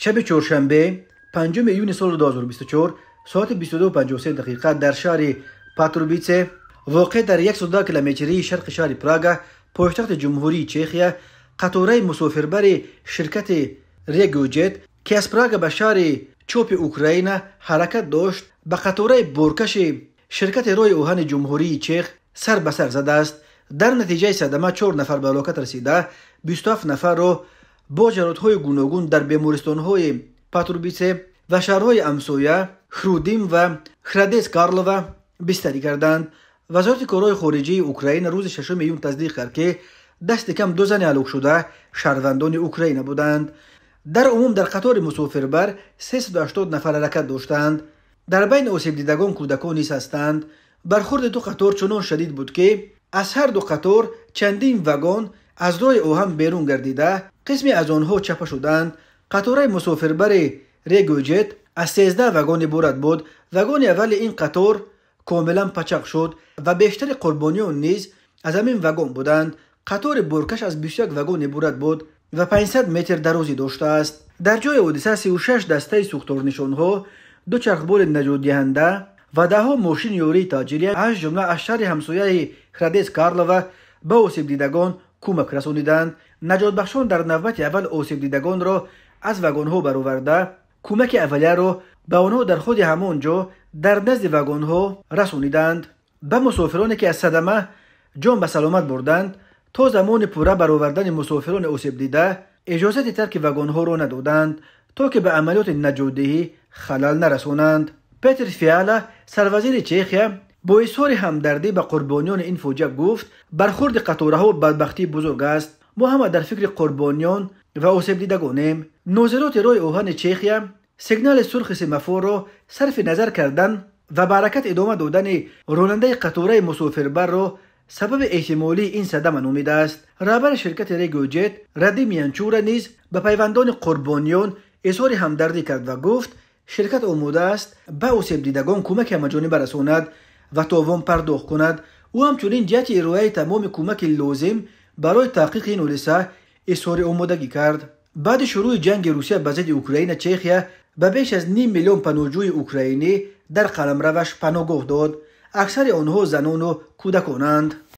Шаби чоршанбе, 5 июни соли 2024, соати 22:53 дақиқа дар шаҳри Патрубице, воқеъ дар 110 километрии шарқи шаҳри Прага, пойтахти Ҷумҳурии Чехия, қатораи мусофирбари ширкати Региоҷет, ки аз Прага ба шаҳри Чопи Украина ҳаракат дошт, ба қатораи боркаши ширкати роҳи оҳани Ҷумҳурии Чех сар ба сар задааст. Дар натиҷаи садама 4 нафар ба ҳалокат расида, 27 нафарро бо ҷароҳатҳои гуногун дар бемористонҳои Патрубице ва шаҳрҳои ҳамсоя Хрудим ва Храдец Карлова бистарӣ карданд. Вазорати корҳои хориҷии Украина рӯзи 6 июн тасдиқ кард, ки дасти кам 2 зани ҳалокшуда шаҳрвандони Украина буданд. Дар умум дар қатори мусофирбар 380 нафар ҳаракат доштанд. Дар байни осебдидагон кӯдакон низ ҳастанд. Бархурди ду қатор чунон шадид буд, ки аз ҳар ду қатор чандин вагон аз роҳи оҳан берун гардида, қисме аз онҳо чапа шуданд. Қатораи мусофирбари Региоҷет аз 13 вагон иборат буд. Вагони аввали ин қатор комилан пачақ шуд ва бештари қурбониён низ аз ҳамин вагон буданд. Қатори боркаш аз 21 вагон иборат буд ва 500 метр дарозӣ доштааст. Дар ҷои ҳодиса 36 дастаи сӯхторнишонҳо, 2 чархболи наҷотдиҳанда ва даҳҳо мошини ёрии таъҷилӣ, аз ҷумла аз шаҳри ҳамсояи Храдец Карлова, ба осебдидагон кӯмак расониданд. Наҷотбахшон дар навбати аввал осебдидагонро аз вагонҳо бароварда, кӯмаки аввалияро ба онҳо дар худи ҳамон ҷо дар назди вагонҳо расониданд. Ба мусофироне, ки аз садама ҷон ба саломат бурданд, то замони пурра баровардани мусофирони осебдида иҷозати тарки вагонҳоро надоданд, то ки ба амалиёти наҷотдиҳӣ халал нарасонанд. Петр Фиала, сарвазири Чехия, бо изҳори ҳамдардӣ ба қурбониёни ин фоҷиа гуфт: бархурди қатораҳо бадбахтии бузург аст. Мо ҳама дар фикри қурбониён ва осебдидагонем. Нозироти роҳи оҳани Чехия сигнали сурхи семафорро сарфи назар кардан ва ба ҳаракат идома додани ронандаи қатораи мусофирбарро сабаби эҳтимолии ин садама номидааст. Раҳбари ширкати Региоҷет Радим Янчура низ ба пайвандони қурбониён изҳори ҳамдардӣ кард ва гуфт, ширкат омода аст ба осебдидагон кӯмаки ҳамаҷониба расонад ва товон пардохт кунад. Ӯ ҳамчунин ҷиҳати ироаи тамоми кӯмаки лозим барои таҳқиқи ин ҳодиса изҳори омодагӣ кард. Баъди шурӯъи ҷанги Русия ба зидди Украина, Чехия ба беш аз ним миллион паноҳҷӯи украинӣ дар қаламраваш паноҳгоҳ дод. Аксари онҳо занону кӯдаконанд.